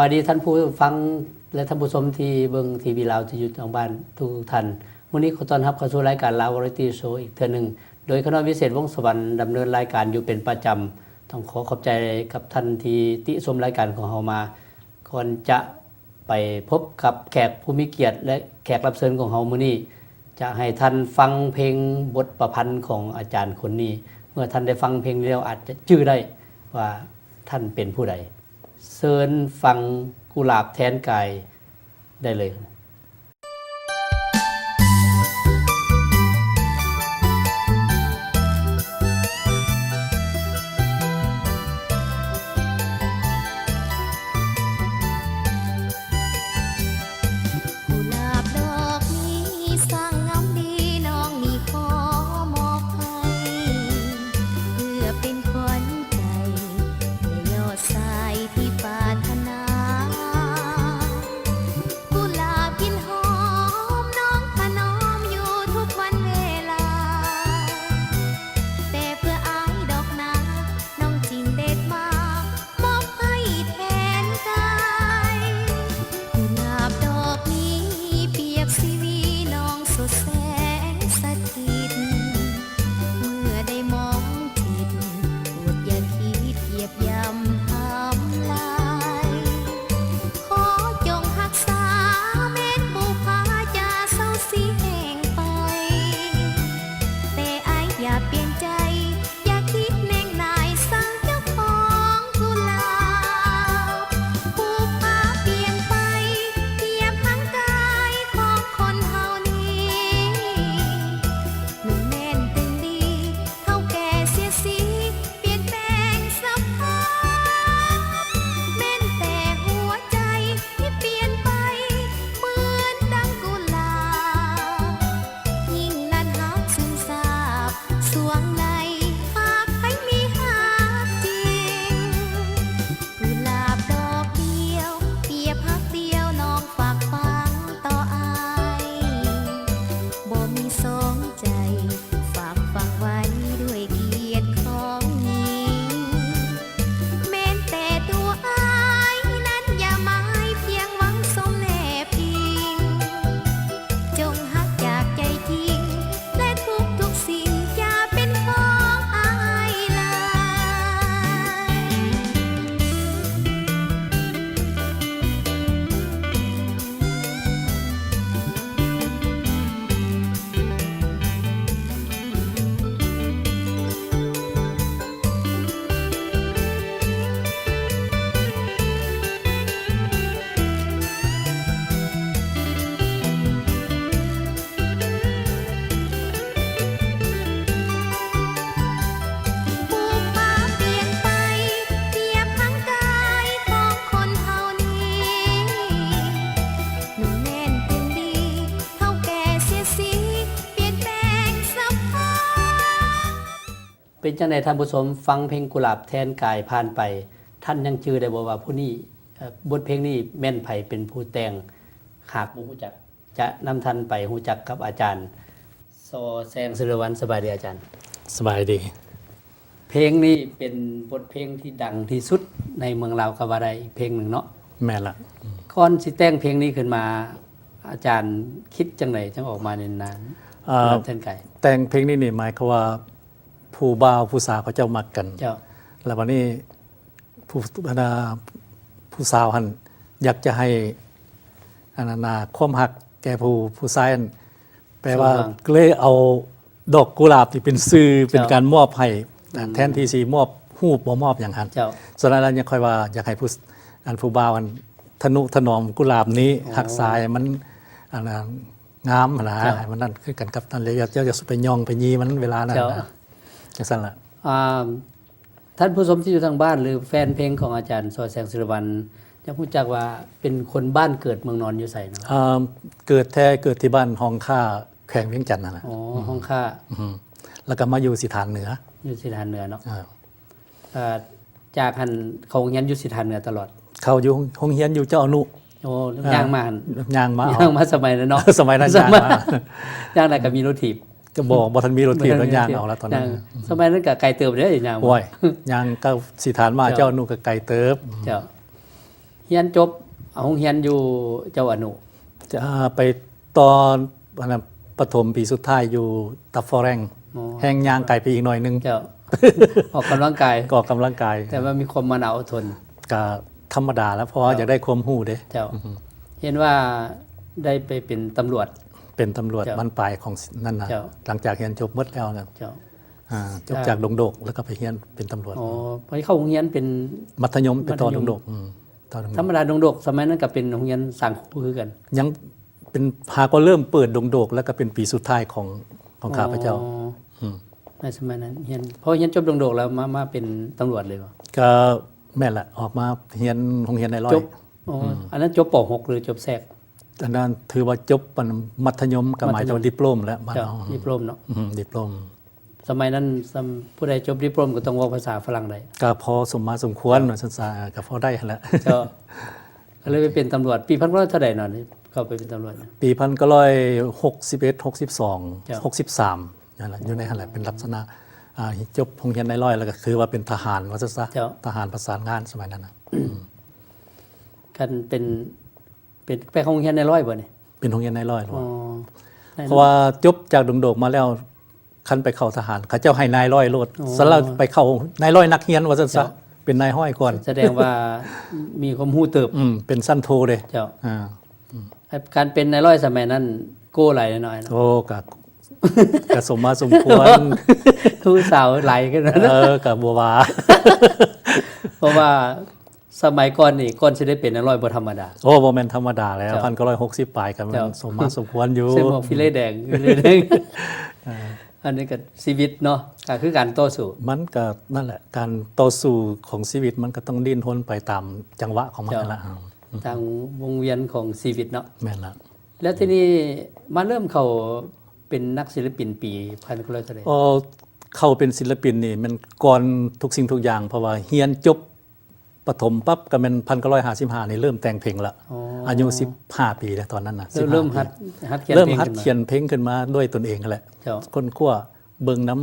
ສະບາຍດີທ່ານຜູ້ຟັງ ແລະ ທ່ານຜູ້ຊົມທີ່ເບິ່ງທີວີລາວທີ່ຢູ່ທາງບ້ານທຸກໆທ່ານ. ມື້ນີ້ຂໍຕ້ອນຮັບເຂົ້າສູ່ລາຍການລາວວາຣາຍຕີ້ໂຊອີກເທື່ອໜຶ່ງ ໂດຍຂ້ານ້ອຍ ວິເສດ ວົງສະຫວັນ ດຳເນີນລາຍການຢູ່ເປັນປະຈຳ. ຕ້ອງຂໍຂອບໃຈກັບທ່ານທີ່ຕິຊົມລາຍການຂອງເຮົາມາ. ກ່ອນຈະໄປພົບກັບແຂກຜູ້ມີກຽດ ແລະ ແຂກຮັບເຊີນຂອງເຮົາມື້ນີ້ ຈະໃຫ້ທ່ານຟັງເພງບົດປະພັນຂອງອາຈານຄົນນີ້. ເມື່ອທ່ານໄດ້ຟັງເພງນີ້ແລ້ວ ອາດຈະຈື່ໄດ້ວ່າທ່ານເປັນຜູ້ໃດ. ເຊີນຟັງກຸຫຼາບແທນກາຍໄດ້ເລີຍ. ເປັນຈັ່ງໃດທ່ານຜູ້ຊົມ, ຟັງເພງກຸຫຼາບແທນກາຍຜ່ານໄປ, ທ່ານຍັງຈື່ໄດ້ບໍ່ວ່າຜູ້ນີ້, ເອີ, ບົດເພງນີ້ແມ່ນໃຜເປັນຜູ້ແຕ່ງ? ຫາກບໍ່ຮູ້ຈັກ, ຈະນຳທ່ານໄປຮູ້ຈັກກັບອາຈານ ສໍແຊງ ສິລິວັນ. ສະບາຍດີອາຈານ. ສະບາຍດີ. ເພງນີ້ເປັນບົດເພງທີ່ດັງທີ່ສຸດໃນເມືອງລາວກໍວ່າໄດ້ເພງໜຶ່ງເນາະ. ແມ່ນລະ. ກ່ອນຊິແຕ່ງເພງນີ້ຂຶ້ນມາ, ອາຈານຄິດຈັ່ງໃດຈັ່ງອອກມາໃນນາມ ເອີ ແທນກາຍ? ແຕ່ງເພງນີ້ນີ້ໝາຍຄວາມວ່າ ຜູ້ບ່າວຜູ້ສາວເຂົາເຈົ້າມັກກັນ. ເຈົ້າ. ແລ້ວບັດນີ້ຜູ້ ອັນນ່າ ຜູ້ສາວຫັ້ນຢາກຈະໃຫ້ ອັນນັ້ນນະ ຄວາມຮັກແກ່ຜູ້ ຜູ້ຊາຍຫັ້ນ ແປວ່າ ສົມຫວັງ ກໍເລີຍເອົາດອກກຸຫຼາບທີ່ເປັນຊື່ ເຈົ້າ ເປັນການມອບໃຫ້ ອືມ ແທນທີ່ຊິມອບຮູບ ບໍ່ມອບຫຍັງຫັ້ນ. ເຈົ້າ. ສະນັ້ນແລ້ວຍັງຄ່ອຍວ່າຢາກໃຫ້ຜູ້ ອັນຜູ້ບ່າວຫັ້ນທະນຸຖະໜອມກຸຫຼາບນີ້ ອໍ ຮັກສາໃຫ້ມັນ ອັນນັ້ນ ງາມຫັ້ນນະ. ເຈົ້າ. ໃຫ້ມັນນັ້ນຄືກັນກັບນັ້ນເລີຍ. ຢ່າ ຢ່າ ຢ່າໄປຍ່ອງໄປຢີ້ມັນເວລານັ້ນ ເຈົ້າ ນະ. ຈັ່ງຊັ້ນລະ. ອ່າ ທ່ານຜູ້ຊົມທີ່ຢູ່ທາງບ້ານ ຫຼື ແຟນເພງຂອງອາຈານ ສໍແຊງ ສິລິວັນ ຢາກຮູ້ຈັກວ່າເປັນຄົນບ້ານເກີດເມືອງນອນຢູ່ໃສເນາະ? ເອີ ເກີດແທ້ ເກີດທີ່ບ້ານຮ່ອງຄ້າ ແຂວງວຽງຈັນຫັ້ນນະ. ອໍ ອືມ ຮ່ອງຄ້າ. ອືມ ແລ້ວກໍມາຢູ່ສີຖານເໜືອ. ຢູ່ສີຖານເໜືອເນາະ. ເອີ ເອີ ຈາກຫັ້ນເຂົ້າໂຮງຮຽນຢູ່ສີຖານເໜືອຕະຫຼອດ? ເຂົ້າຢູ່ໂຮງຮຽນຢູ່ເຈົ້າອະນຸ. ໂອ້ ຍ່າງມາຫັ້ນ? ຍ່າງມາເອົາ. ຍ່າງມາສະໄໝນັ້ນເນາະ. ສະໄໝນັ້ນຍ່າງມາ. ຍ່າງໄດ້ກໍມີລົດຖີບ? ກໍບໍ່ ບໍ່ທັນມີລົດຖີບ ບໍ່ທັນມີລົດຖີບ ແລ້ວຍ່າງເອົາລະຕອນນັ້ນ. ສະໄໝນັ້ນກໍໄກເຕີບເດ້ຍ່າງມາ. ໂອ້ຍ ຍ່າງເຂົ້າສີຖານມາ ເຈົ້າ ເຈົ້າອະນຸກໍໄກເຕີບ. ເຈົ້າ. ຮຽນຈົບໂຮງຮຽນຢູ່ເຈົ້າອະນຸ ຈະໄປຕໍ່ອັນນັ້ນ ປະຖົມປີສຸດທ້າຍຢູ່ຕາຟໍແຣງ ອໍ ແຮ່ງຍ່າງໄກໄປອີກໜ້ອຍໜຶ່ງ ເຈົ້າ ອອກກຳລັງກາຍ ກໍອອກກຳລັງກາຍ ແຕ່ວ່າມີຄວາມມານາອົດທົນ ກະທຳມະດາແລ້ວ ເພາະວ່າ ເຈົ້າ ຢາກໄດ້ຄວາມຮູ້ເດ້ ເຈົ້າ ອືຮຶ ເຫັນວ່າໄດ້ໄປເປັນຕຳຫຼວດ ເປັນຕຳຫຼວດ ເຈົ້າ ບັ້ນປາຍຂອງນັ້ນນະ ເຈົ້າ ຫຼັງຈາກຮຽນຈົບໝົດແລ້ວນະ ເຈົ້າ ອ່າ ຈົບຈາກ ຈາກດົງໂດກ ແລ້ວກໍໄປຮຽນເປັນຕຳຫຼວດ ອໍ ໄປເຂົ້າໂຮງຮຽນເປັນ ມັດທະຍົມ ໄປຕໍ່ ມັດທະຍົມ ດົງໂດກ ອືມ ຕໍ່ດົງໂດກ ທຳມະດາດົງໂດກສະໄໝນັ້ນກໍເປັນໂຮງຮຽນສ້າງຄູຄືກັນ ຍັງເປັນ ຫາກໍເລີ່ມເປີດດົງໂດກ ແລ້ວກໍເປັນປີສຸດທ້າຍຂອງ ຂອງຂ້າພະເຈົ້າ ອໍ ອືມ ໃນສະໄໝນັ້ນຮຽນ ພໍຮຽນຈົບດົງໂດກແລ້ວມາ ມາເປັນຕຳຫຼວດເລີຍບໍ່? ກໍແມ່ນລະ ອອກມາຮຽນໂຮງຮຽນນາຍຮ້ອຍ ຈົບ ອໍ ອືມ ອັນນັ້ນຈົບ ປໍຫົກ ຫຼືຈົບແຊກ? ອັນນັ້ນຖືວ່າຈົບອັນມັດທະຍົມ ກໍໝາຍເຖິງ ມັດທະຍົມ ດິບໂລມແຫຼະ ບ້ານເຮົາ ເຈົ້າ ດິບໂລມເນາະ ອືມ ດິບໂລມ ສະໄໝນັ້ນ ສຳ ຜູ້ໃດຈົບດິບໂລມກໍຕ້ອງເວົ້າພາສາຝຣັ່ງໄດ້ ກໍພໍສົມມາສົມຄວນ ເຈົ້າ ວ່າຊັ້ນຊະ ກໍພໍໄດ້ຫັ້ນແຫຼະ ເຈົ້າ ກໍເລີຍໄປເປັນຕຳຫຼວດ ປີພັນເກົ້າຮ້ອຍເທົ່າໃດເນາະ ເຂົ້າໄປເປັນຕຳຫຼວດ? ປີພັນເກົ້າຮ້ອຍຫົກສິບເອັດ ຫົກສິບສອງ ເຈົ້າ ຫົກສິບສາມ ນັ້ນແຫຼະ ຢູ່ໃນຫັ້ນແຫຼະ ເປັນລັກສະນະ ອ່າ ຈົບໂຮງຮຽນນາຍຮ້ອຍ ແລ້ວກໍຖືວ່າເປັນທະຫານ ວ່າຊັ້ນຊະ ເຈົ້າ ທະຫານປະສານງານສະໄໝນັ້ນນະ ອືມ ຄັນເປັນ ເປັນ ໄປເຂົ້າໂຮງຮຽນນາຍຮ້ອຍບໍ່ນີ້? ເປັນໂຮງຮຽນນາຍຮ້ອຍ ອໍ ເພາະວ່າຈົບຈາກດົງໂດກມາແລ້ວ ຄັນໄປເຂົ້າທະຫານ ເຂົາເຈົ້າໃຫ້ນາຍຮ້ອຍໂລດ ອໍ ສະນັ້ນລະໄປເຂົ້ານາຍຮ້ອຍນັກຮຽນ ວ່າຊັ້ນຊະ ເຈົ້າ ເປັນນາຍຮ້ອຍກ່ອນ ສະແດງວ່າມີຄວາມຮູ້ເຕີບ ອືມ ເປັນຊັ້ນໂທເດ້ ເຈົ້າ ອ່າ ອືມ ການເປັນນາຍຮ້ອຍສະໄໝນັ້ນໂກ້ຫຼາຍນ້ອຍເນາະ ໂອ້ ກະ ກະສົມມາສົມຄວນ ຜູ້ສາວຫຼາຍຂຶ້ນ ເອີ ກະບໍ່ວ່າ ເພາະວ່າ ສະໄໝກ່ອນນີ້ ກ່ອນຊິໄດ້ເປັນນາຍຮ້ອຍບໍ່ທຳມະດາ ໂອ້ ບໍ່ແມ່ນທຳມະດາແລ້ວ ເຈົ້າ ພັນເກົ້າຮ້ອຍຫົກສິບປາຍ ກໍແມ່ນ ເຈົ້າ ສົມມາສົມຄວນຢູ່ ໃສ່ໝວກຟີເລແດງ ຟີເລແດງ ເອີ ອັນນີ້ກໍຊີວິດເນາະ ກໍຄືການຕໍ່ສູ້ ມັນກໍນັ້ນແຫຼະ ການຕໍ່ສູ້ຂອງຊີວິດ ມັນກໍຕ້ອງດີ້ນຮົນໄປຕາມຈັງຫວະຂອງມັນ ເຈົ້າ ນັ້ນແຫຼະ ອືມ ຕາມວົງວຽນຂອງຊີວິດເນາະ ແມ່ນລະ ແລ້ວທີນີ້ມາເລີ່ມເຂົ້າເປັນນັກສິລະປິນປີພັນເກົ້າຮ້ອຍເທົ່າໃດ? ເອີ ເຂົ້າເປັນສິລະປິນນີ້ແມ່ນກ່ອນທຸກສິ່ງທຸກຢ່າງ ເພາະວ່າຮຽນຈົບ ປະຖົມປັບ ກໍແມ່ນພັນເກົ້າຮ້ອຍຫ້າສິບຫ້ານີ້ເລີ່ມແຕ່ງເພງລະ ອໍ ອາຍຸສິບຫ້າປີແລ້ວຕອນນັ້ນນະ ເລີ່ມ ສິບຫ້າປີ ເລີ່ມຫັດ ຫັດຂຽນ ເລີ່ມຫັດຂຽນເພງຂຶ້ນມາດ້ວຍຕົນເອງຫັ້ນແຫຼະ ເຈົ້າ ຄົ້ນຄວ້າເບິ່ງນຳ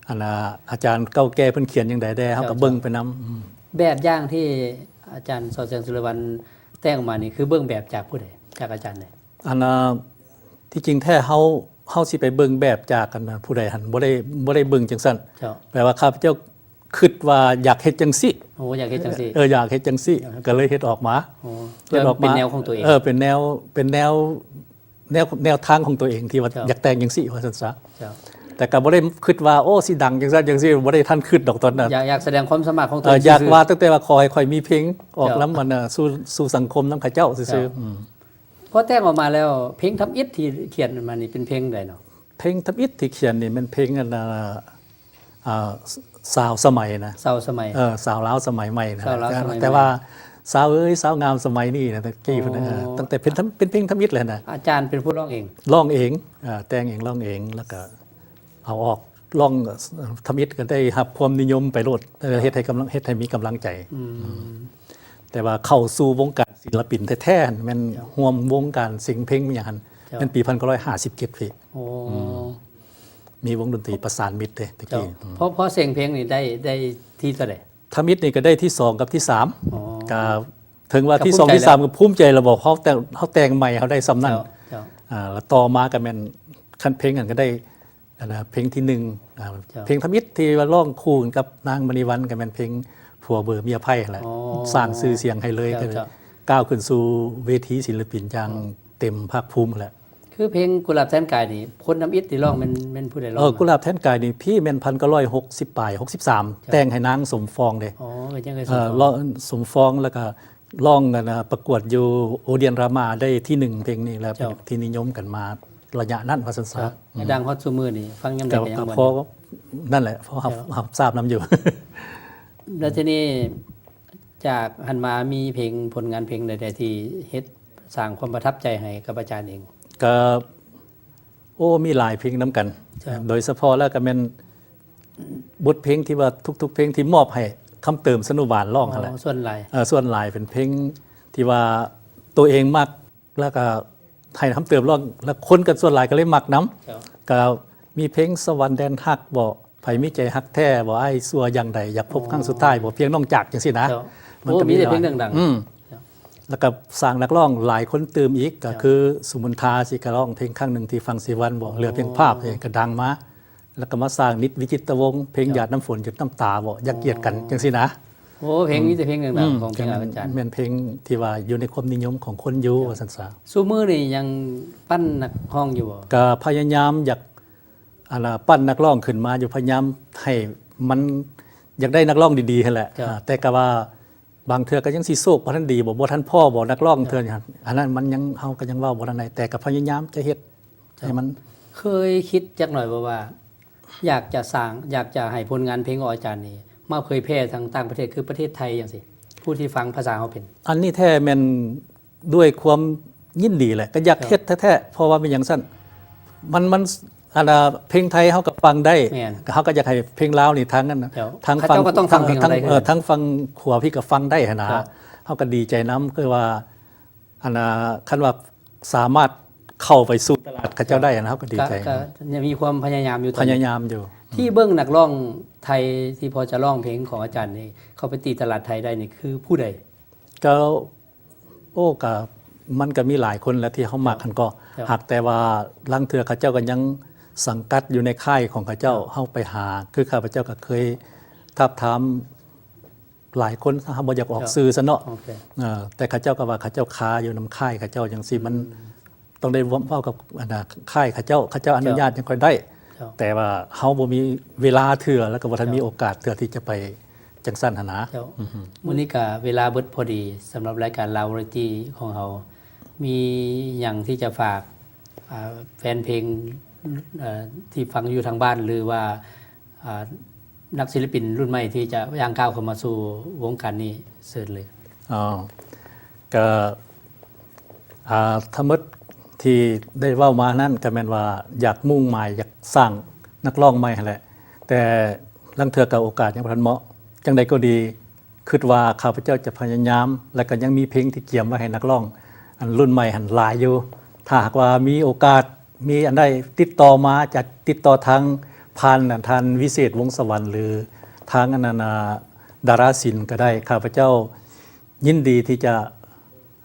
ອັນ ອາ ອາຈານເກົ່າແກ່ເພິ່ນຂຽນຈັ່ງໃດແດ່ ເຮົາກໍ ເຈົ້າ ເບິ່ງໄປນຳ ອືມ ແບບຢ່າງທີ່ອາຈານ ສອແສງ ສຸລະວັນ ແຕ່ງອອກມານີ້ ຄືເບິ່ງແບບຈາກຜູ້ໃດ? ຈາກອາຈານໃດ? ອັນ ທີ່ຈິງແທ້ເຮົາ ເຮົາຊິໄປເບິ່ງແບບຈາກ ອັນ ຜູ້ໃດຫັ້ນ ບໍ່ໄດ້ ບໍ່ໄດ້ເບິ່ງຈັ່ງຊັ້ນ ເຈົ້າ ແປວ່າຂ້າພະເຈົ້າຄິດວ່າຢາກເຮັດຈັ່ງຊີ້ ໂອ້ ຢາກເຮັດຈັ່ງຊີ້ ເອີ ຢາກເຮັດຈັ່ງຊີ້ ເອີ ກໍເລີຍເຮັດອອກມາ ໂອ້ ເຮັດອອກມາ ເປັນແນວຂອງຕົວເອງ ເອີ ເປັນແນວ ເປັນແນວ ແນວ ແນວທາງຂອງຕົວເອງທີ່ວ່າ ເຈົ້າ ຢາກແຕ່ງຈັ່ງຊີ້ ວ່າຊັ້ນຊະ ເຈົ້າ ແຕ່ກໍບໍ່ໄດ້ຄິດວ່າ ໂອ້ ຊິດັງຈັ່ງຊັ້ນຈັ່ງຊີ້ ບໍ່ໄດ້ທັນຄິດດອກຕອນນັ້ນ ຢາກ ຢາກສະແດງຄວາມສາມາດຂອງຕົວເອງ ເອີ ຢາກວ່າຕັ້ງແຕ່ວ່າຂໍໃຫ້ຂ້ອຍມີເພງອອກ ເຈົ້າ ນຳ ອັນ ສູ່ ສູ່ສັງຄົມນຳເຂົາເຈົ້າຊື່ໆ ເຈົ້າ ອືມ ພໍແຕ່ງອອກມາແລ້ວ ເພງທຳອິດທີ່ຂຽນມານີ້ເປັນເພງໃດເນາະ? ເພງທຳອິດທີ່ຂຽນນີ້ແມ່ນເພງ ອັນ ອ່າ ສາວສະໄໝນະ ສາວສະໄໝ ເອີ ສາວລາວສະໄໝໃໝ່ນະ ສາວລາວສະໄໝໃໝ່ ແຕ່ວ່າ ສາວເອີຍ ສາວງາມສະໄໝນີ້ນະ ແຕ່ກີ້ພຸ້ນນະ ອໍ ເອີ ຕັ້ງແຕ່ເປັນ ເປັນເພງທຳອິດເລີຍນະ ອາຈານເປັນຜູ້ຮ້ອງເອງ ຮ້ອງເອງ ເອີ ແຕ່ງເອງ ຮ້ອງເອງ ແລ້ວກະເອົາອອກ ຮ້ອງທຳອິດກໍໄດ້ຮັບຄວາມນິຍົມໄປໂລດ ເຮັດໃຫ້ກຳລັງ ເຮັດໃຫ້ມີກຳລັງໃຈ ອືມ ແຕ່ວ່າເຂົ້າສູ່ວົງການສິລະປິນແທ້ໆ ແມ່ນ ເຈົ້າ ຮ່ວມວົງການເສັງເພງຫຍັງຫັ້ນ ເຈົ້າ ແມ່ນປີພັນເກົ້າຮ້ອຍຫ້າສິບເຈັດພີ້ ໂອ້ ອືມ ມີວົງດົນຕີປະສານມິດເດ້ແຕ່ ເຈົ້າ ກີ້ ອືມ ພໍ ພໍເສັງເພງນີ້ໄດ້ ໄດ້ທີເທົ່າໃດ? ທຳອິດນີ້ກໍໄດ້ທີສອງກັບທີສາມ ອໍ ກໍເຖິງວ່າທີສອງ ທີສາມ ກໍພູມໃຈແລ້ວ ກໍພູມໃຈແລ້ວບໍ ເຮົາແຕ່ງ ເຮົາແຕ່ງໃໝ່ ເຮົາໄດ້ສ່ຳນັ້ນ ເຈົ້າ ເຈົ້າ ອ່າ ແລ້ວຕໍ່ມາກໍແມ່ນ ຄັນເພງນັ້ນກໍໄດ້ ອັນນະ ເພງທີໜຶ່ງ ອ່າ ເຈົ້າ ເພງທຳອິດທີ່ວ່າຮ້ອງຄູ່ກັນກັບນາງມະນີວັນ ກໍແມ່ນເພງຜົວເບີເມຍໃພ້ຫັ້ນແຫຼະ ອໍ ສ້າງຊື່ສຽງໃຫ້ເລີຍ ເຈົ້າ ກໍ ເຈົ້າ ກ້າວຂຶ້ນສູ່ເວທີສິລະປິນຢ່າງ ເຈົ້າ ເຕັມພາກພູມຫັ້ນແຫຼະ ຄືເພງກຸຫຼາບແທນກາຍນີ້ ຄົນທຳອິດທີ່ຮ້ອງແມ່ນ ແມ່ນຜູ້ໃດຮ້ອງ? ເອີ ກຸຫຼາບແທນກາຍນີ້ ພີ້ແມ່ນພັນເກົ້າຮ້ອຍຫົກສິບປາຍ ຫົກສິບສາມ ເຈົ້າ ແຕ່ງໃຫ້ນາງສົມຟອງເດ້ ອໍ ກໍຍັງໄດ້ ເອີ ສົມຟອງ ລະ ສົມຟອງ ແລ້ວກໍ ຮ້ອງ ອັນນະ ປະກວດຢູ່ໂອດຽນຣາມາ ໄດ້ທີໜຶ່ງເພງນີ້ ແລ້ວເປັນ ເຈົ້າ ທີ່ນິຍົມກັນມາໄລຍະນັ້ນວ່າຊັ້ນຊະ ເຈົ້າ ອືມ ໃຫ້ດັງຮອດຊຸມື້ນີ້ ຟັງຍາມໃດກໍຍັງມ່ວນ ກໍພໍ ນັ້ນແຫຼະ ພໍຮັບ ເຈົ້າ ຮັບຊາບນຳຢູ່ ແລ້ວທີນີ້ຈາກຫັ້ນມາມີເພງ ຜົນງານເພງໃດໆ ທີ່ເຮັດສ້າງຄວາມປະທັບໃຈໃຫ້ກັບອາຈານເອງ? ກໍ ໂອ້ ມີຫຼາຍເພງນຳກັນ ເຈົ້າ ໂດຍສະເພາະແລ້ວກໍແມ່ນບົດເພງທີ່ວ່າທຸກໆເພງທີ່ມອບໃຫ້ຄຳເຕີມ ສະໜູບານ ຮ້ອງຫັ້ນແຫຼະ ອໍ ສ່ວນຫຼາຍ ເອີ ສ່ວນຫຼາຍເປັນເພງທີ່ວ່າຕົວເອງມັກ ແລ້ວກໍໃຫ້ຄຳເຕີມຮ້ອງ ແລ້ວຄົນກໍສ່ວນຫຼາຍກໍເລີຍມັກນຳ ເຈົ້າ ກໍມີເພງສະຫວັນແດນຮັກບໍ ໃຜມີໃຈຮັກແທ້ບໍ ອ້າຍຊົ່ວຢ່າງໃດ ຢາກພົບ ອໍ ຄັ້ງສຸດທ້າຍບໍ ພຽງນ້ອງຈາກ ຈັ່ງຊີ້ນະ ເຈົ້າ ມັນກໍມີ ໂອ້ ມີແຕ່ເພງດັງໆ ອືມ ແລ້ວກໍສ້າງນັກຮ້ອງຫຼາຍຄົນຕື່ມອີກ ກໍຄືສຸມົນທາ ຊິກະຮ້ອງເພງຄັ້ງໜຶ່ງທີ່ຟັງສີວັນບໍ ເຫຼືອພຽງພາບ ກໍດັງມາ. ແລ້ວກໍມາສ້າງນິດ ວິຈິດຕະວົງ ເພງຢາດນ້ຳຝົນ ຢົດນ້ຳຕາບໍ ຢາກກຽດກັນ ຈັ່ງຊີ້ນະ. ໂອ້ ເພງ ມີແຕ່ເພງດັງໆຂອງເພງອາຈານ ແມ່ນເພງທີ່ວ່າຢູ່ໃນຄວາມນິຍົມຂອງຄົນຢູ່ ວ່າຊັ້ນຊະ. ຊຸມື້ນີ້ຍັງປັ້ນນັກຮ້ອງຢູ່ບໍ່? ກໍພະຍາຍາມຢາກ ອັນນ່າ ປັ້ນນັກຮ້ອງຂຶ້ນມາຢູ່ ພະຍາຍາມໃຫ້ມັນ ຢາກໄດ້ນັກຮ້ອງດີໆຫັ້ນແຫຼະ. ແຕ່ກໍວ່າບາງເທື່ອກໍຍັງຊິໂຊກບໍ່ທັນດີບໍ ບໍ່ທັນພໍ້ບໍ ນັກຮ້ອງເທື່ອ ອັນນັ້ນມັນຍັງ ເຮົາກໍຍັງເວົ້າບໍ່ທັນໄດ້ ແຕ່ກໍພະຍາຍາມຈະເຮັດໃຫ້ມັນ. ເຄີຍຄິດຈັກໜ້ອຍບໍ່ວ່າ ຢາກຈະສ້າງ ຢາກຈະໃຫ້ຜົນງານເພງຂອງອາຈານນີ້ມາເຜີຍແຜ່ທາງຕ່າງປະເທດ ຄືປະເທດໄທຈັ່ງຊີ້ ຜູ້ທີ່ຟັງພາສາເຮົາເປັນ? ອັນນີ້ແທ້ແມ່ນ ດ້ວຍຄວາມຍິນດີແຫຼະ ກໍຢາກເຮັດແທ້ໆ ເພາະວ່າເປັນຫຍັງຊັ້ນ ມັນ ມັນ ອັນນ່າ ເພງໄທເຮົາກໍຟັງໄດ້ ເຮົາກໍຢາກໃຫ້ເພງລາວນີ້ ທາງນັ້ນ ທາງຝັ່ງ ເອີ ທາງຝັ່ງຂວາພີ້ກໍຟັງໄດ້ຫັ້ນນະ. ເຮົາກໍດີໃຈນຳ ຄືວ່າ ອັນນ່າ ຄັນວ່າສາມາດເຂົ້າໄປສູ່ຕະຫຼາດເຂົາເຈົ້າໄດ້ຫັ້ນນະ ເຮົາກໍດີໃຈ ກໍຍັງມີຄວາມພະຍາຍາມຢູ່ ພະຍາຍາມຢູ່. ທີ່ເບິ່ງນັກຮ້ອງໄທທີ່ພໍຈະຮ້ອງເພງຂອງອາຈານນີ້ ເຂົ້າໄປຕີຕະຫຼາດໄທໄດ້ນີ້ຄືຜູ້ໃດ? ກໍ ໂອ້ ກະ ມັນກະມີຫຼາຍຄົນແຫຼະທີ່ເຮົາມັກຫັ້ນ ກໍຫາກແຕ່ວ່າລາງເທື່ອເຂົາເຈົ້າກໍຍັງສັງກັດຢູ່ໃນຄ້າຍຂອງເຂົາເຈົ້າ ເຮົາໄປຫາ ຄືຂ້າພະເຈົ້າກໍເຄີຍທາບທາມຫຼາຍຄົນ ເຮົາບໍ່ຢາກອອກຊື່ຊະເນາະ ເອີ ແຕ່ເຂົາເຈົ້າກໍວ່າເຂົາເຈົ້າຄາຢູ່ນຳຄ້າຍເຂົາເຈົ້າຈັ່ງຊີ້ ມັນ ຕ້ອງໄດ້ເວົ້າກັບ ອັນນ່າ ຄ້າຍເຂົາເຈົ້າ ເຂົາເຈົ້າອະນຸຍາດຈັ່ງຄ່ອຍໄດ້ ເຈົ້າ ແຕ່ວ່າເຮົາບໍ່ມີເວລາເທື່ອ ແລ້ວກໍບໍ່ທັນມີໂອກາດເທື່ອທີ່ຈະໄປຈັ່ງຊັ້ນຫັ້ນນະ. ເຈົ້າ ມື້ນີ້ກະເວລາເບິດພໍດີ ສຳລັບລາຍການລາວວາຣາຕີ້ຂອງເຮົາ ມີຫຍັງທີ່ຈະຝາກ ອ່າ ແຟນເພງ ເອີ ທີ່ຟັງຢູ່ທາງບ້ານ ຫຼືວ່າ ອ່າ ນັກສິລະປິນລຸ້ນໃໝ່ທີ່ຈະຍ່າງກ້າວເຂົ້າມາສູ່ວົງການນີ້ ເຊີນເລີຍ. ອໍ ກະ ອ່າ ທັງໝົດທີ່ໄດ້ເວົ້າມານັ້ນ ກະແມ່ນວ່າຢາກມຸ່ງໝາຍ ຢາກສ້າງນັກຮ້ອງໃໝ່ຫັ້ນແຫຼະ ແຕ່ລາງເທື່ອກະໂອກາດຍັງບໍ່ທັນເໝາະ. ຈັ່ງໃດກໍດີ ຄິດວ່າຂ້າພະເຈົ້າຈະພະຍາຍາມ ແລະກະຍັງມີເພງທີ່ກຽມໄວ້ໃຫ້ນັກຮ້ອງ ອັນລຸ້ນໃໝ່ຫັ້ນຫຼາຍຢູ່. ຖ້າຫາກວ່າມີໂອກາດ ມີອັນໃດຕິດຕໍ່ມາ ຈະຕິດຕໍ່ທາງຜ່ານທ່ານວິເສດ ວົງສະຫວັນ ຫຼື ທາງອັນນັ້ນ ອ່າ ດາລາສິນກໍໄດ້ ຂ້າພະເຈົ້າຍິນດີທີ່ຈະ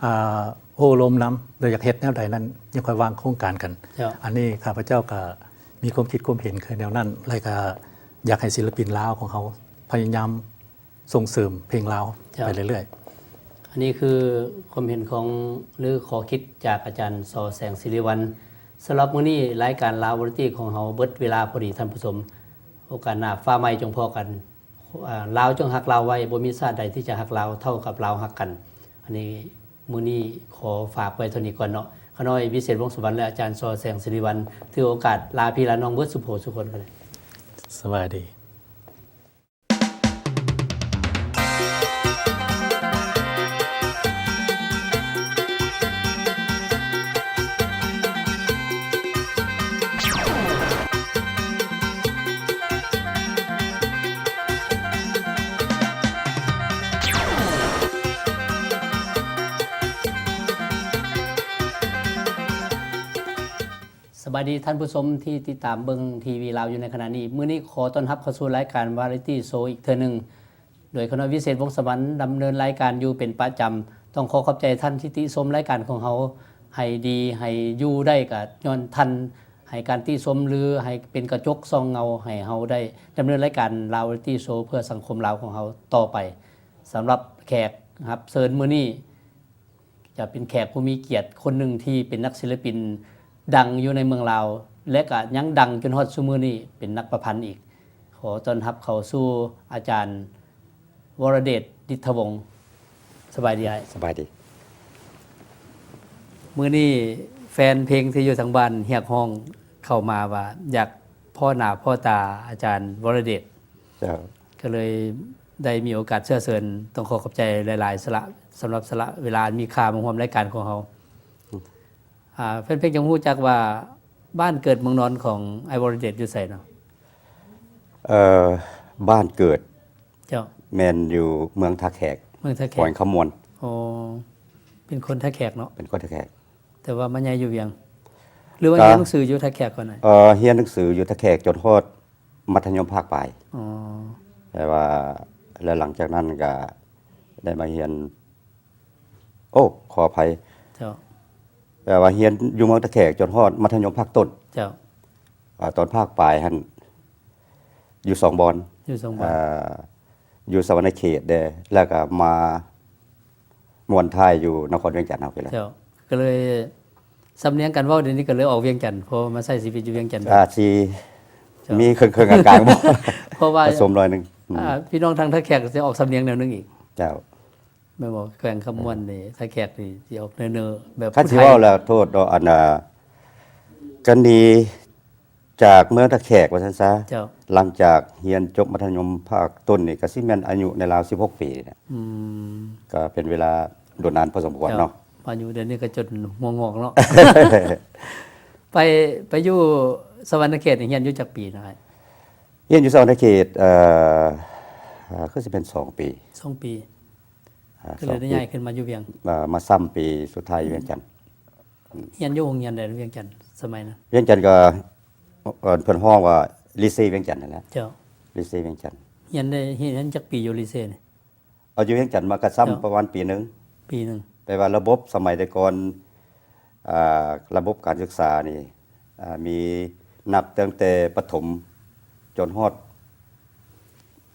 ອ່າ ໂອ້ລົມນຳ ແລະຢາກເຮັດແນວໃດນັ້ນ ຍັງຄ່ອຍວາງໂຄງການກັນ. ເຈົ້າ ອັນນີ້ຂ້າພະເຈົ້າກໍມີຄວາມຄິດຄວາມເຫັນຄືແນວນັ້ນ ແລະກໍຢາກໃຫ້ສິລະປິນລາວຂອງເຮົາພະຍາຍາມ ສົ່ງເສີມເພງລາວ ເຈົ້າ ໄປເລື້ອຍໆ. ອັນນີ້ຄືຄວາມເຫັນຂອງ ຫຼື ຂໍ້ຄິດຈາກອາຈານ ສໍ ແສງສິລິວັນ. ສຳລັບມື້ນີ້ລາຍການລາວວາຣາຕີ້ຂອງເຮົາເບິດເວລາພໍດີທ່ານຜູ້ຊົມ. ໂອກາດໜ້າຟ້າໃໝ່ຈົ່ງພໍ້ກັນ. ອາ ລາວຈົ່ງຮັກລາວໄວ້, ບໍ່ມີຊາດໃດທີ່ຈະຮັກລາວເທົ່າກັບລາວຮັກກັນ. ອັນນີ້ມື້ນີ້ຂໍຝາກໄວ້ເທົ່ານີ້ກ່ອນເນາະ. ຂ້ານ້ອຍ ວິເສດ ວົງສະຫວັນ ແລະ ອາຈານ ສໍ ແສງສິລິວັນ ຖືໂອກາດລາພີ່ລານ້ອງເບິດສູ່ຜູ້ສູ່ຄົນກັນ. ສະບາຍດີ. ສະບາຍດີທ່ານຜູ້ຊົມທີ່ຕິດຕາມເບິ່ງທີວີລາວຢູ່ໃນຂະນະນີ້. ມື້ນີ້ຂໍຕ້ອນຮັບເຂົ້າສູ່ລາຍການວາຣາຕີ້ໂຊອີກເທື່ອໜຶ່ງ ໂດຍຂ້ານ້ອຍ ວິເສດ ວົງສະຫວັນ ດຳເນີນລາຍການຢູ່ເປັນປະຈຳ. ຕ້ອງຂໍຂອບໃຈທ່ານທີ່ຕິຊົມລາຍການຂອງເຮົາໃຫ້ດີ ໃຫ້ຢູ່ໄດ້ກໍຍ້ອນທ່ານໃຫ້ການຕິຊົມ ຫຼື ໃຫ້ເປັນກະຈົກສ່ອງເງົາໃຫ້ເຮົາໄດ້ດຳເນີນລາຍການລາວວາຣາຕີ້ໂຊເພື່ອສັງຄົມລາວຂອງເຮົາຕໍ່ໄປ. ສຳລັບແຂກຮັບເຊີນມື້ນີ້ ຈະເປັນແຂກຜູ້ມີກຽດຄົນໜຶ່ງທີ່ເປັນນັກສິລະປິນດັງຢູ່ໃນເມືອງລາວ ແລະ ກະຍັງດັງຈົນຮອດຊຸມື້ນີ້ ເປັນນັກປະພັນອີກ. ຂໍຕ້ອນຮັບເຂົ້າສູ່ອາຈານ ວໍລະເດດ ດິດທະວົງ. ສະບາຍດີອ້າຍ. ສະບາຍດີ. ມື້ນີ້ແຟນເພງທີ່ຢູ່ທາງບ້ານຮຽກຮ້ອງເຂົ້າມາວ່າ ຢາກພໍ້ໜ້າພໍ້ຕາອາຈານ ວໍລະເດດ. ເຈົ້າ. ກໍເລີຍໄດ້ມີໂອກາດເຊື້ອເຊີນ. ຕ້ອງຂໍຂອບໃຈຫຼາຍໆ ສະຫຼະ ສຳລັບສະຫຼະເວລາອັນມີຄ່າມາຮ່ວມລາຍການຂອງເຮົາ. ອືມ. ອ່າ ແຟນເພງຈະຮູ້ຈັກວ່າ ບ້ານເກີດເມືອງນອນຂອງອ້າຍ ວໍລະເດດ ຢູ່ໃສເນາະ? ເອີ ບ້ານເກີດ ເຈົ້າ. ແມ່ນຢູ່ເມືອງທ່າແຂກ ເມືອງທ່າແຂກ ແຂວງຄຳມ່ວນ. ອໍ ເປັນຄົນທ່າແຂກເນາະ? ເປັນຄົນທ່າແຂກ ແຕ່ວ່າມາໃຫຍ່ຢູ່ວຽງ ຫຼືວ່າ ກໍ ຮຽນໜັງສືຢູ່ທ່າແຂກກ່ອນ? ເອີ ຮຽນໜັງສືຢູ່ທ່າແຂກຈົນຮອດມັດທະຍົມພາກປາຍ. ອໍ ແຕ່ວ່າ ແລ້ວຫຼັງຈາກນັ້ນກໍໄດ້ມາຮຽນ ໂອ້ ຂໍອະໄພ ເຈົ້າ ແປວ່າຮຽນຢູ່ເມືອງທ່າແຂກຈົນຮອດມັດທະຍົມພາກຕົ້ນ. ເຈົ້າ ອາ ຕອນພາກປາຍຫັ້ນຢູ່ສອງບ່ອນ ຢູ່ສອງບ່ອນ ອາ ຢູ່ສະຫວັນນະເຂດແດ່ ແລ້ວກໍມາມ້ວນທ້າຍຢູ່ນະຄອນວຽງຈັນເຮົາພີ້ແຫຼະ. ເຈົ້າ ກໍເລີຍ ສຳນຽງການເວົ້າດຽວນີ້ກໍເລີຍອອກວຽງຈັນ ເພາະວ່າມາໃຊ້ຊີວິດຢູ່ວຽງຈັນ. ອາດຊິ ເຈົ້າ ມີເຄິ່ງໆ ກາງໆ ບໍ່ ເພາະວ່າ ປະສົມໜ້ອຍໜຶ່ງ. ອືມ ອາ ພີ່ນ້ອງທາງທ່າແຂກຊິອອກສຳນຽງແນວໜຶ່ງອີກ. ເຈົ້າ ແມ່ນບໍ່? ແຂວງຄຳມ່ວນນີ້ ທ່າແຂກນີ້ຊິອອກເນີໆ ແບບ ຄັນຊິເວົ້າແລ້ວໂທດເນາະ ອັນ ອາ ກໍໜີຈາກເມືອງທ່າແຂກວ່າຊັ້ນຊະ. ເຈົ້າ ຫຼັງຈາກຮຽນຈົບມັດທະຍົມພາກຕົ້ນນີ້ ກໍຊິແມ່ນອາຍຸໃນລາວສິບຫົກປີນີ້ແຫຼະ. ອືມ ກໍເປັນເວລາດົນນານພໍສົມຄວນເນາະ. ເຈົ້າ ອາຍຸດຽວນີ້ກໍຈົນຫົວງອກເນາະ. ໄປ ໄປຢູ່ສະຫວັນນະເຂດນີ້ຮຽນຢູ່ຈັກປີນະອ້າຍ? ຮຽນຢູ່ສະຫວັນນະເຂດ ເອີ ເອີ ຄືຊິເປັນສອງປີ. ສອງປີ ອາ ກໍເລີຍໄດ້ຍ້າຍຂຶ້ນມາຢູ່ວຽງ. ເອີ ມາຊ້ຳປີສຸດທ້າຍຢູ່ວຽງຈັນ. ຮຽນຢູ່ໂຮງຮຽນໃດວຽງຈັນສະໄໝນັ້ນ? ວຽງຈັນກໍ ເອີ ເພິ່ນຮ້ອງວ່າລີເຊວຽງຈັນນັ້ນແຫຼະ. ເຈົ້າ ລີເຊວຽງຈັນ. ຮຽນໄດ້ ຮຽນຈັກປີຢູ່ລີເຊນີ້? ເອົາ ຢູ່ວຽງຈັນມາກໍຊ້ຳ ເຈົ້າ ປະມານປີໜຶ່ງ. ປີໜຶ່ງ. ແປວ່າລະບົບສະໄໝແຕ່ກ່ອນ ອາ ລະບົບການສຶກສານີ້ ອາ ມີນັບຕັ້ງແຕ່ປະຖົມຈົນຮອດ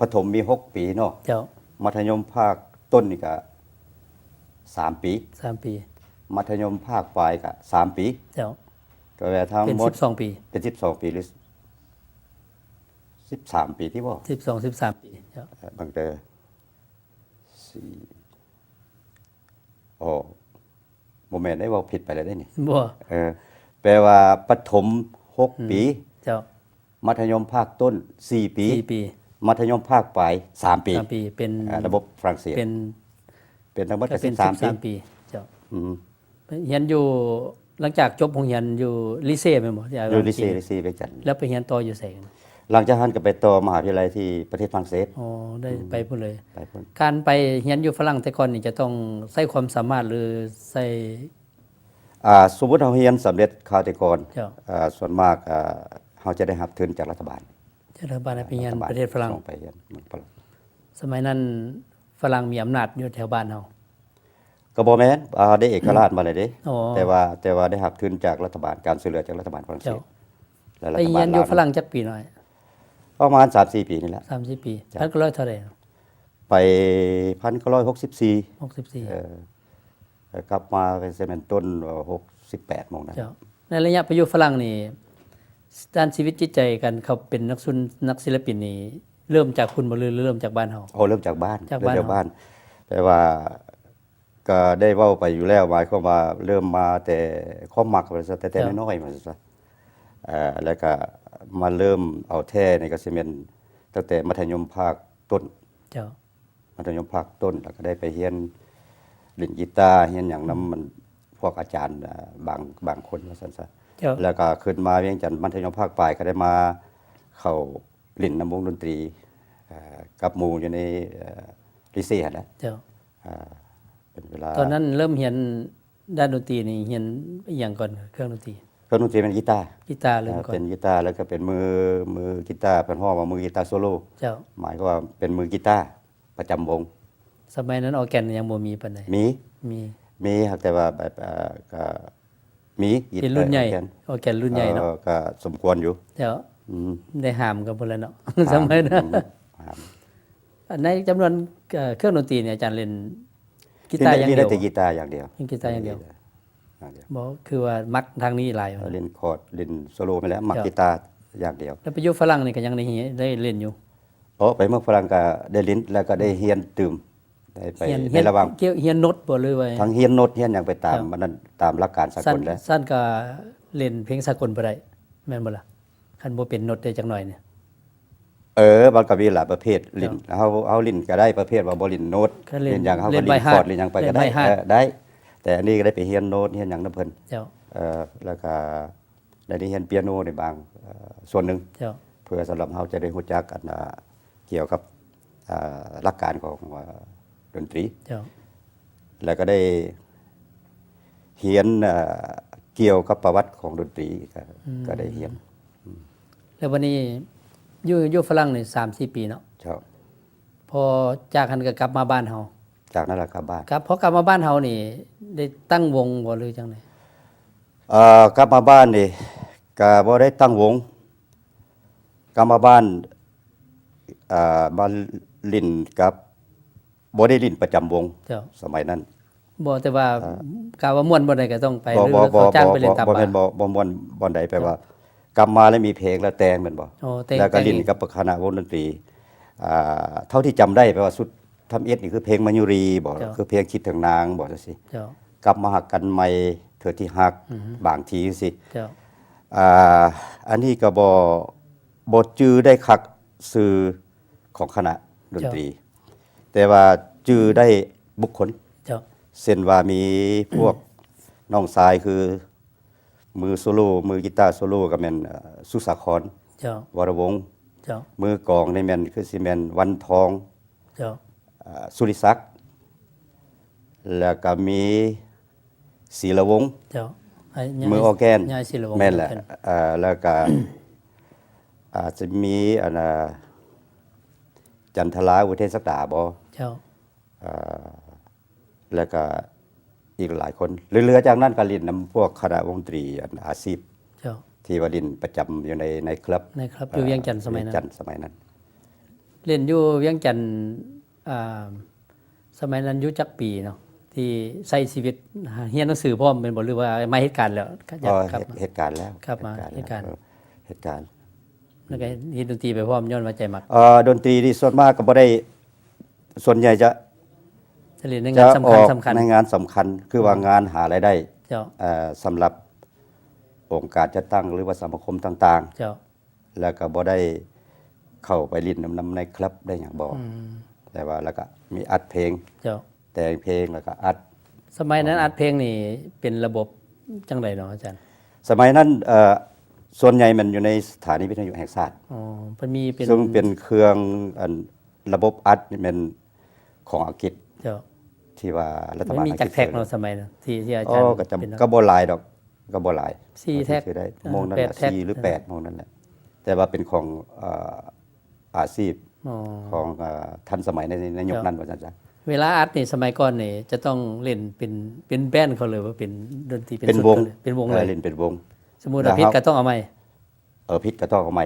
ປະຖົມມີຫົກປີເນາະ. ເຈົ້າ ມັດທະຍົມພາກຕົ້ນນີ້ກະສາມປີ. ສາມປີ. ມັດທະຍົມພາກປາຍກະສາມປີ. ເຈົ້າ ກໍແປວ່າທັງໝົດເປັນສິບສອງປີ. ເປັນສິບສອງປີ ຫຼື ສິບສາມປີຕິບໍ່? ສິບສອງ ສິບສາມປີ. ເຈົ້າ ເອີ ຕັ້ງແຕ່ ສີ່ ອໍ ບໍ່ແມ່ນເດ້ ເວົ້າຜິດໄປແລ້ວເດ້ນີ້. ບໍ່ ເອີ ແປວ່າປະຖົມຫົກ ອືມ ປີ. ເຈົ້າ ມັດທະຍົມພາກຕົ້ນສີ່ປີ. ສີ່ປີ. ມັດທະຍົມພາກປາຍສາມປີ. ສາມປີ ເປັນ ອາ ລະບົບຝຣັ່ງເສດ. ເປັນ ເປັນທັງໝົດກໍ ກໍເປັນສິບສາມ ສິບສາມປີ. ປີ. ເຈົ້າ ອືມ ຮຽນຢູ່ ຫຼັງຈາກຈົບໂຮງຮຽນຢູ່ລີເຊແມ່ນບໍ່? ຢູ່ລີເຊ ລີເຊວຽງຈັນ. ແລ້ວໄປຮຽນຕໍ່ຢູ່ໃສ? ຫຼັງຈາກຫັ້ນກໍໄປຕໍ່ມະຫາວິທະຍາໄລທີ່ປະເທດຝຣັ່ງເສດ. ອໍ ໄດ້ ອືມ ໄປພຸ້ນເລີຍ. ໄປພຸ້ນ. ການໄປຮຽນຢູ່ຝຣັ່ງແຕ່ກ່ອນນີ້ຈະຕ້ອງໃຊ້ຄວາມສາມາດ ຫຼື ໃຊ້ ອາ ສົມມຸດເຮົາຮຽນສຳເລັດຄາວແຕ່ກ່ອນ ເຈົ້າ ອາ ສ່ວນມາກ ອາ ເຮົາຈະໄດ້ຮັບທຶນຈາກລັດຖະບານ. ຈາກລັດຖະບານໃຫ້ໄປຮຽນປະເທດຝຣັ່ງ. ສົ່ງໄປຮຽນເມືອງຝຣັ່ງ. ສະໄໝນັ້ນຝຣັ່ງມີອຳນາດຢູ່ແຖວບ້ານເຮົາ? ກໍບໍ່ແມ່ນ ອາ ໄດ້ເອກະລາດມາແລ້ວເດ້. ອໍ ແຕ່ວ່າ ແຕ່ວ່າໄດ້ຮັບທຶນຈາກລັດຖະບານ ການຊ່ວຍເຫຼືອຈາກລັດຖະບານຝຣັ່ງເສດ. ເຈົ້າ ແລະ ໄປຮຽນຢູ່ຝຣັ່ງຈັກປີນ້ອຍ? ປະມານສາມສີ່ປີນີ້ແຫຼະ. ສາມສີ່ປີ. ເຈົ້າ ພັນເກົ້າຮ້ອຍເທົ່າໃດ? ໄປພັນເກົ້າຮ້ອຍຫົກສິບສີ່. ຫົກສິບສີ່. ເອີ ກັບມາເປັນ ເປັນຕົ້ນຫົກສິບແປດໂມງນະ. ເຈົ້າ ໃນໄລຍະໄປຢູ່ຝຣັ່ງນີ້ ດ້ານຊີວິດຈິດໃຈ ການເຂົ້າເປັນນັກສຸນ ນັກສິລະປິນນີ້ ເລີ່ມຈາກພຸ້ນບໍ່ ຫຼື ເລີ່ມຈາກບ້ານເຮົາ? ໂອ້ ເລີ່ມຈາກບ້ານ. ຈາກບ້ານເຮົາ. ເລີ່ມຈາກບ້ານ. ແປວ່າ ກໍໄດ້ເວົ້າໄປຢູ່ແລ້ວ ໝາຍຄວາມວ່າເລີ່ມມາແຕ່ຄວາມມັກວ່າຊັ້ນ ແຕ່ ແຕ່ ເຈົ້າ ນ້ອຍໆວ່າຊັ້ນຊະ. ເອີ ແລ້ວກໍມາເລີ່ມເອົາແທ້ນີ້ກໍຊິແມ່ນຕັ້ງແຕ່ມັດທະຍົມພາກຕົ້ນ. ເຈົ້າ ມັດທະຍົມພາກຕົ້ນ ແລ້ວກໍໄດ້ໄປຮຽນຫຼິ້ນກີຕາ ຮຽນຫຍັງນຳ ອືມ ມັນ ພວກອາຈານ ອາ ບາງ ບາງຄົນວ່າຊັ້ນຊະ. ເຈົ້າ ແລ້ວກໍຂຶ້ນມາວຽງຈັນມັດທະຍົມພາກປາຍ ກໍໄດ້ມາເຂົ້າຫຼິ້ນນຳວົງດົນຕີ ເອີ ກັບໝູ່ຢູ່ໃນ ເອີ ລີເຊຫັ້ນແຫຼະ. ເຈົ້າ ອາ ເປັນເວລາ ຕອນນັ້ນເລີ່ມຮຽນດ້ານດົນຕີນີ້ ຮຽນອີ່ຫຍັງກ່ອນ? ເຄື່ອງດົນຕີ. ເຄື່ອງດົນຕີແມ່ນກີຕາ. ກີຕາເລີ່ມກ່ອນ. ເປັນກີຕາ ແລ້ວກໍເປັນມື ມືກີຕາ ເພິ່ນຮ້ອງວ່າມືກີຕາໂຊໂລ. ເຈົ້າ ໝາຍຄວາມວ່າເປັນມືກີຕາປະຈຳວົງ. ສະໄໝນັ້ນອໍແກນຍັງບໍ່ມີປານໃດ. ມີ ມີ ມີ ຫາກແຕ່ວ່າແບບ ເອີ ກໍມີ ເປັນລຸ້ນໃຫຍ່ ອໍແກນລຸ້ນໃຫຍ່ເນາະ. ເອີ ກໍສົມຄວນຢູ່. ເຈົ້າ ອືມ ໄດ້ຫາມກັນພຸ້ນແຫຼະເນາະ ສະໄໝນັ້ນ. ອືມ ຫາມ. ໃນຈຳນວນ ເອີ ເຄື່ອງດົນຕີນີ້ ອາຈານຫຼິ້ນ ກີຕາຢ່າງດຽວ? ມີແຕ່ກີຕາຢ່າງດຽວ. ຫຼິ້ນກີຕາຢ່າງດຽວ. ຢ່າງດຽວ. ບໍ່ ຄືວ່າມັກທາງນີ້ຫຼາຍ. ເອີ ຫຼິ້ນຄອດ ຫຼິ້ນໂຊໂລແມ່ນແຫຼະ ມັກ ເຈົ້າ ກີຕາຢ່າງດຽວ. ແລ້ວໄປຢູ່ຝຣັ່ງນີ້ກໍຍັງໄດ້ ໄດ້ຫຼິ້ນຢູ່? ອໍ ໄປເມືອງຝຣັ່ງກໍໄດ້ຫຼິ້ນ ແລ້ວກໍໄດ້ຮຽນຕື່ມ ໄດ້ໄປ ຮຽນ ໃນລະຫວ່າງ ຮຽນໂນດບໍ່ ຫຼືວ່າ ທັງຮຽນໂນດ ຮຽນຫຍັງໄປຕາມ ເຈົ້າ ອັນນັ້ນ ຕາມຫຼັກການສາກົນແຫຼະ. ຊັ້ນ ຊັ້ນກໍຫຼິ້ນເພງສາກົນບໍ່ໄດ້ ແມ່ນບໍ່ລະ? ຄັນບໍ່ເປັນໂນດໄດ້ຈັກໜ້ອຍນີ້. ເອີ ມັນກໍມີຫຼາຍປະເພດຫຼິ້ນ. ເຈົ້າ ເຮົາ ເຮົາຫຼິ້ນກໍໄດ້ປະເພດວ່າບໍ່ຫຼິ້ນໂນດ ເຮັດຫຍັງ ເຮົາກໍຫຼິ້ນຄອດ ຫຼິ້ນຫຍັງໄປກໍໄດ້. ເອີ ໄດ້ ແຕ່ອັນນີ້ກໍໄດ້ໄປຮຽນໂນດ ຮຽນຫຍັງນຳເພິ່ນ. ເຈົ້າ ເອີ ແລ້ວກໍ ໄດ້ໄດ້ຮຽນປຽໂນໃນບາງ ເອີ ສ່ວນໜຶ່ງ. ເຈົ້າ ເພື່ອສຳລັບເຮົາຈະໄດ້ຮູ້ຈັກ ອັນ ອາ ກ່ຽວກັບ ອາ ຫຼັກການຂອງ ອາ ດົນຕີ. ເຈົ້າ ແລ້ວກໍໄດ້ຮຽນ ອາ ກ່ຽວກັບປະຫວັດຂອງດົນຕີ ກໍ ອືມ ກໍໄດ້ຮຽນ. ອືມ ແລ້ວບັດນີ້ຢູ່ ຢູ່ຝຣັ່ງນີ້ສາມສີ່ປີເນາະ? ເຈົ້າ ພໍຈາກຫັ້ນກໍກັບມາບ້ານເຮົາ. ຈາກນັ້ນລະກັບບ້ານ. ຄັບ ພໍກັບມາບ້ານເຮົານີ້ ໄດ້ຕັ້ງວົງບໍ່ ຫຼືຈັ່ງໃດ? ເອີ ກັບມາບ້ານນີ້ກະບໍ່ໄດ້ຕັ້ງວົງ ກັບມາບ້ານ ເອີ ມາຫຼິ້ນກັບ ບໍ່ໄດ້ຫຼິ້ນປະຈຳວົງ ເຈົ້າ ສະໄໝນັ້ນ. ບໍ່ ແຕ່ວ່າ ເອີ ກະວ່າມ່ວນບ່ອນໃດກະຕ້ອງໄປ ຫຼືເຂົາຈ້າງໄປຫຼິ້ນຕາມບາ? ບໍ່ ບໍ່ ບໍ່ ບໍ່ມ່ວນບ່ອນໃດ ແປວ່າ ເຈົ້າ ກັບມາແລ້ວມີເພງແລ້ວແຕ່ງແມ່ນບໍ່? ອໍ ແຕ່ງ ແລ້ວກະຫຼິ້ນກັບຄະນະວົງດົນຕີ ອ່າ ເທົ່າທີ່ຈຳໄດ້ ແປວ່າຊຸດທຳອິດນີ້ຄືເພງມາຍຸຣີບໍ ເຈົ້າ ຄືເພງຄິດເຖິງນາງບໍ ຈັ່ງຊີ້ ເຈົ້າ ກັບມາຮັກກັນໃໝ່ເທື່ອທີ່ຮັກ ອືຮຶ ບາງທີຈັ່ງຊີ້ ເຈົ້າ ອ່າ ອັນນີ້ກະບໍ່ ບໍ່ຈື່ໄດ້ຄັກຊື່ຂອງຄະນະດົນຕີ ເຈົ້າ ແຕ່ວ່າຈື່ໄດ້ບຸກຄົນ ເຈົ້າ ເຊັ່ນວ່າມີພວກນ້ອງຊາຍຄືມືໂຊໂລ ມືກີຕາໂຊໂລກະແມ່ນ ເອີ ສຸສາຄອນ ເຈົ້າ ວໍລະວົງ ເຈົ້າ ມືກອງນີ້ແມ່ນ ຄືຊິແມ່ນວັນທອງ ເຈົ້າ ເອີ ສຸລິສັກ ແລ້ວກະມີສີລະວົງ ເຈົ້າ ມືອອແກນ ຍາຍສີລະວົງ ແມ່ນແຫຼະ ອອແກນ ເອີ ແລ້ວກະ ອາດຈະມີ ອັນ ອາ ຈັນທະລາ ອຸເທນສັກດາບໍ ເຈົ້າ ເອີ ແລ້ວກະອີກຫຼາຍຄົນ ເຫຼືອຈາກນັ້ນກະຫຼິ້ນນຳພວກຄະນະວົງດົນຕີ ອັນ ອາຊີບ ເຈົ້າ ທີ່ວ່າຫຼິ້ນປະຈຳຢູ່ໃນ ໃນຄລັບ ໃນຄລັບ ເອີ ຢູ່ວຽງຈັນສະໄໝນັ້ນ ວຽງຈັນສະໄໝນັ້ນ ຫຼິ້ນຢູ່ວຽງຈັນ ອ່າ ສະໄໝນັ້ນຢູ່ຈັກປີເນາະ ທີ່ໃຊ້ຊີວິດ ຮຽນໜັງສືພ້ອມແມ່ນບໍ່ ຫຼືວ່າມາເຮັດການແລ້ວ? ເອີ ເຮັດ ເຮັດການແລ້ວ ກັບມາເຮັດການ ເອີ ເຮັດການ ແລ້ວກະເຮັດດົນຕີໄປພ້ອມ ຍ້ອນວ່າໃຈມັກ. ເອີ ດົນຕີນີ້ສ່ວນມາກກະບໍ່ໄດ້ ສ່ວນໃຫຍ່ຈະ ຈະຫຼິ້ນໃນງານສຳຄັນ ຈະອອກໃນງານສຳຄັນ ຄືວ່າ ອືມ ງານຫາລາຍໄດ້ ເຈົ້າ ເອີ ສຳລັບອົງການຈັດຕັ້ງ ຫຼືວ່າສະມາຄົມຕ່າງໆ ເຈົ້າ ແລ້ວກະບໍ່ໄດ້ເຂົ້າໄປຫຼິ້ນນຳ ນຳໃນຄລັບໄດ້ຫຍັງບໍ່ ອືມ ແຕ່ວ່າແລ້ວກະມີອັດເພງ ເຈົ້າ ແຕ່ງເພງ ແລ້ວກະອັດ. ສະໄໝນັ້ນ ປະມານ ອັດເພງນີ້ເປັນລະບົບຈັ່ງໃດເນາະອາຈານ? ສະໄໝນັ້ນ ເອີ ສ່ວນໃຫຍ່ແມ່ນຢູ່ໃນສະຖານີວິທະຍຸແຫ່ງຊາດ ອໍ ເພິ່ນມີເປັນ ເຊິ່ງເປັນເຄື່ອງ ອັນ ລະບົບອັດນີ້ແມ່ນຂອງອັງກິດ ເຈົ້າ ທີ່ວ່າລັດຖະບານອັງກິດ ມັນມີຈັກແທັກເນາະ ສະໄໝນັ້ນ ທີ່ ທີ່ອາຈານ ອໍ ກະຈະ ເປັນ ກະບໍ່ຫຼາຍດອກ ກະບໍ່ຫຼາຍ ສີ່ແທັກ ຊິໄດ້ ເອີ ໂມງນັ້ນແຫຼະ ແປດແທັກ ສີ່ ຫຼື ເອີ ແປດ ໂມງນັ້ນແຫຼະ ແຕ່ວ່າເປັນຂອງ ເອີ ອາຊີບ ອໍ ຂອງ ເອີ ທັນສະໄໝໃນ ໃນຍຸກນັ້ນ ເຈົ້າ ວ່າຊັ້ນຊະ. ເວລາອັດນີ້ ສະໄໝກ່ອນນີ້ຈະຕ້ອງຫຼິ້ນເປັນ ເປັນແບນເຂົາ ຫຼືວ່າເປັນດົນຕີເປັນຊຸດ ເປັນວົງ ເຂົາເລີຍ ເປັນວົງເລີຍ ເອີ ຫຼິ້ນເປັນວົງ ສົມມຸດວ່າຜິດກະຕ້ອງເອົາໃໝ່ ເອີ ຜິດກະຕ້ອງເອົາໃໝ່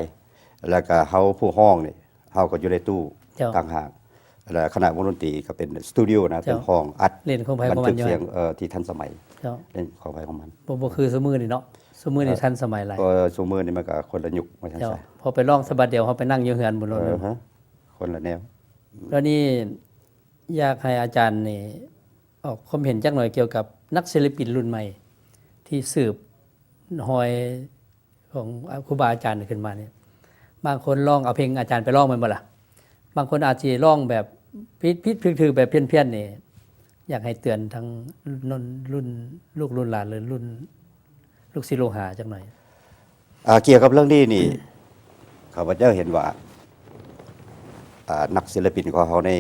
ແລ້ວກະເຮົາຜູ້ຮ້ອງນີ້ ເຮົາກະຢູ່ໃນຕູ້ ເຈົ້າ ຕ່າງຫາກ ແລ້ວຄະນະວົງດົນຕີກະເປັນສະຕູດິໂອນະ ເຈົ້າ ເປັນຫ້ອງອັດ ຫຼິ້ນຂອງໃຜຂອງມັນ ບັນທຶກສຽງ ເຈົ້າ ເອີ ທີ່ທັນສະໄໝ ເຈົ້າ ຫຼິ້ນຂອງໃຜຂອງມັນ ບໍ່ ບໍ່ຄືຊຸມື້ນີ້ເນາະ ຊຸມື້ນີ້ ເອີ ທັນສະໄໝຫຼາຍ ເອີ ຊຸມື້ນີ້ມັນກະຄົນລະຍຸກວ່າຊັ້ນຊະ ເຈົ້າ ພໍໄປຮ້ອງສະບັດດຽວ ເຮົາໄປນັ່ງຢູ່ເຮືອນພຸ້ນ ເອີ ເນາະ ຄົນລະແນວ ແລ້ວນີ້ ຢາກໃຫ້ອາຈານນີ້ອອກຄວາມເຫັນຈັກໜ່ອຍກ່ຽວກັບນັກສິລະປິນລຸ້ນໃໝ່ ທີ່ສືບຮອຍຂອງຄູບາອາຈານຂຶ້ນມານີ້ ບາງຄົນລອງເອົາເພງອາຈານໄປຮ້ອງແມ່ນບໍ່ລະ? ບາງຄົນອາດຊິຮ້ອງແບບຜິດໆຖືກໆ ແບບພຽນໆນີ້ ຢາກໃຫ້ເຕືອນທັງລຸ້ນ ລຸ້ນລູກລຸ້ນຫຼານ ຫຼືລຸ້ນລູກສິດລູກຫາຈັກໜ່ອຍ. ອ່າ ກ່ຽວກັບເລື່ອງນີ້ນີ້ ຂ້າພະເຈົ້າເຫັນວ່າ ອ່າ ນັກສິລະປິນຂອງເຮົາໃນ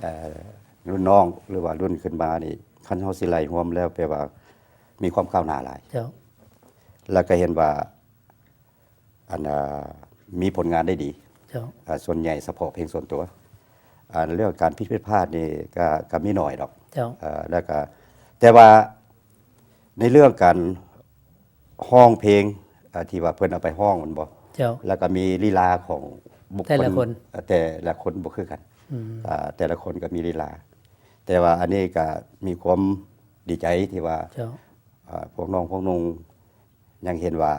ເອີ ລຸ້ນນ້ອງ ຫຼືວ່າລຸ້ນຂຶ້ນມານີ້ ຄັນເຮົາຊິໄລ່ຮວມແລ້ວ ແປວ່າມີຄວາມກ້າວໜ້າຫຼາຍ ເຈົ້າ ແລ້ວກະເຫັນວ່າ ອັນ ເອີ ມີຜົນງານໄດ້ດີ ເຈົ້າ ເອີ ສ່ວນໃຫຍ່ສະເພາະເພງສ່ວນຕົວ ອັນເລື່ອງການຜິດຜິດພາດນີ້ກະ ກະມີໜ້ອຍດອກ ເຈົ້າ ເອີ ແລ້ວກະ ແຕ່ວ່າໃນເລື່ອງການຮ້ອງເພງ ເອີ ທີ່ວ່າເພິ່ນເອົາໄປຮ້ອງແມ່ນບໍ່ ເຈົ້າ ແລ້ວກະມີລີລາຂອງບຸກຄົນ ແຕ່ລະຄົນ ເອີ ແຕ່ລະຄົນບໍ່ຄືກັນ ອືມ ເອີ ແຕ່ລະຄົນກະມີລີລາ ແຕ່ວ່າອັນນີ້ກະມີຄວາມດີໃຈທີ່ວ່າ ເຈົ້າ ເອີ ພວກນ້ອງພວກນຸ່ງ ຍັງເຫັນວ່າ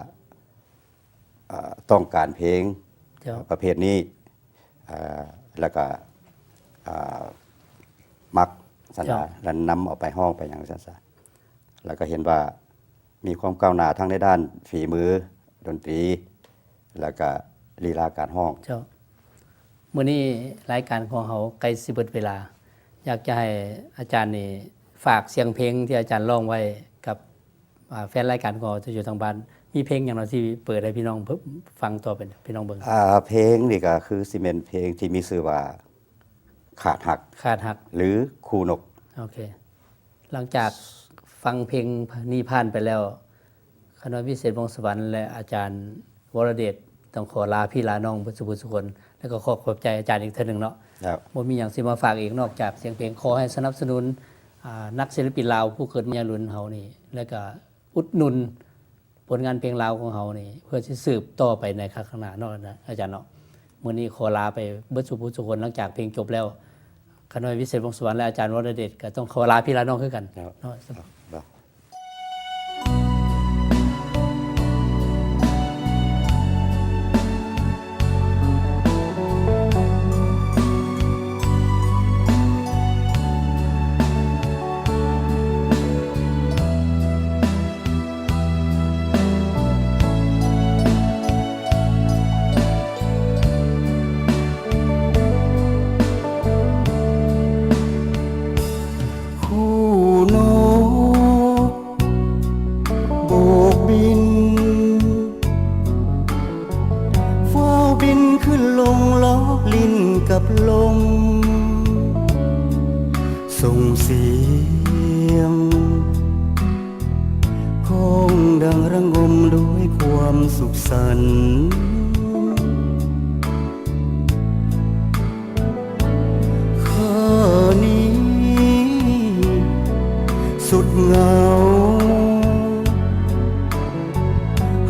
ເອີ ຕ້ອງການເພງ ເຈົ້າ ປະເພດນີ້ ເອີ ແລ້ວກະ ເອີ ມັກຊັ້ນລະ ເຈົ້າ ແລ້ວນຳເອົາໄປຮ້ອງໄປຫຍັງຊັ້ນຊະ ແລ້ວກະເຫັນວ່າມີຄວາມກ້າວໜ້າທັງໃນດ້ານຝີມືດົນຕີ ແລ້ວກະລີລາການຮ້ອງ. ເຈົ້າ ມື້ນີ້ລາຍການຂອງເຮົາໃກ້ຊິເບິດເວລາ ຢາກຈະໃຫ້ອາຈານນີ້ຝາກສຽງເພງທີ່ອາຈານຮ້ອງໄວ້ກັບ ອ່າ ແຟນລາຍການຂອງເຮົາທີ່ຢູ່ທາງບ້ານ ມີເພງຫຍັງເນາະທີ່ເປີດໃຫ້ພີ່ນ້ອງຟັງຕໍ່ໄປ ພີ່ນ້ອງເບິ່ງ? ອ່າ ເພງນີ້ກະຄືຊິແມ່ນເພງທີ່ມີຊື່ວ່າ ຂາດຮັກ ຂາດຮັກ ຫຼື ຄູ່ນົກ. ໂອເຄ ຫຼັງຈາກຟັງເພງນີ້ຜ່ານໄປແລ້ວ ຂະນ້ອຍ ວິເສດ ວົງສະຫວັນ ແລະ ອາຈານ ວໍລະເດດ ຕ້ອງຂໍລາພີ່ລານ້ອງເບິດສູ່ຜູ້ສູ່ຄົນ ແລ້ວກໍຂໍຂອບໃຈອາຈານອີກເທື່ອໜຶ່ງເນາະ. ບໍ່ມີຫຍັງຊິມາຝາກອີກນອກຈາກສຽງເພງ. ຂໍໃຫ້ສະໜັບສະໜູນ ອ່າ ນັກສິລະປິນລາວຜູ້ເກີດມາລຸນເຮົານີ້ ແລ້ວກໍອຸດໜູນຜົນງານເພງລາວຂອງເຮົານີ້ ເພື່ອຊິສືບຕໍ່ໄປໃນຄັ້ງຂ້າງໜ້າເນາະ ອາຈານເນາະ. ມື້ນີ້ຂໍລາໄປເບິດສູ່ຜູ້ສູ່ຄົນ. ຫຼັງຈາກເພງຈົບແລ້ວ ຂ້ານ້ອຍ ວິເສດ ວົງສຸວັນ ແລະ ອາຈານ ວໍລະເດດ ກໍຕ້ອງຂໍລາພີ່ລານ້ອງຄືກັນເນາະ. ຄູ່ນົກ ໂບກບິນ ຟ້າວບິນຂຶ້ນລົງ ລໍ້ຫຼິ້ນກັບລົມ ສົ່ງສຽງກ້ອງດັງລະງົມດ້ວຍຄວາມສຸກສັນ. ຂ້ານີ້ສຸດເຫງົາ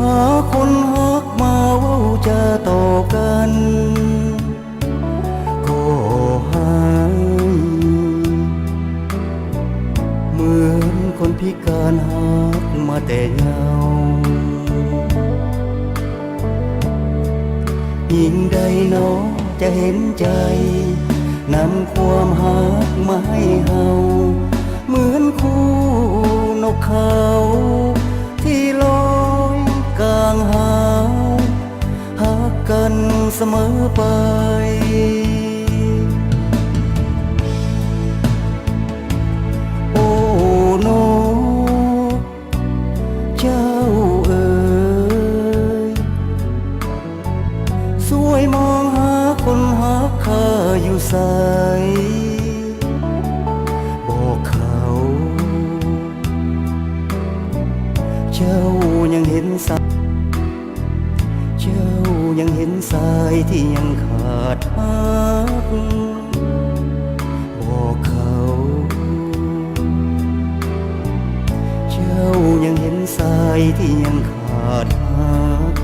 ຫາຄົນຮັກມາເວົ້າຈາຕໍ່ກັນ ກໍຫາຍ ເໝືອນຄົນພິການຮັກມາແຕ່ເຍົາ. ຍິ່ງໃດເນາະຈະເຫັນໃຈ ນຳຄວາມຮັກມາໃຫ້ເຮົາ ເໝືອນຄູ່ນົກເຂົາທີ່ລອຍກາງຫາວ ຮັກກັນສະເໝີໄປ. ໂອ້ ນົກ ເຈົ້າເອີຍ ຊ່ວຍມອງຫາຄົນຮັກຂ້າຢູ່ໃສ ບອກເຂົາ ເຈົ້າຍັງເຫັນສາຍ ເຈົ້າຍັງເຫັນສາຍທີ່ຍັງຂາດຫາກ ບອກເຂົາ ເຈົ້າຍັງເຫັນສາຍທີ່ຍັງຂາດຫາກ.